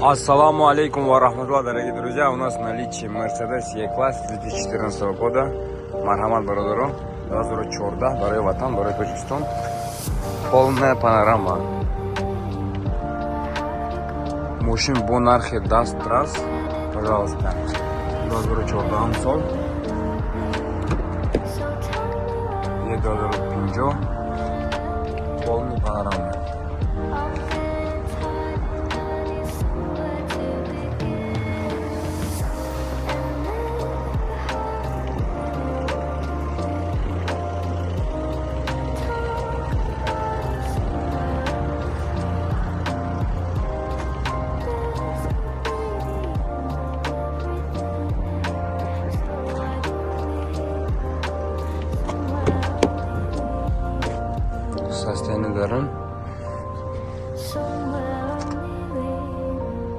Ассаламу алейкум ва рахматуллах, дорогие друзья. У нас в наличии Mercedes E-класс 2014 года. Марҳамат, бародаро. 2014, барои ватан, барои Тоҷикистон. Полная панорама. Мошин бо нархи дастрас. Пожалуйста. 2014 сол. 2050. Полный панорама. Состояние дарун.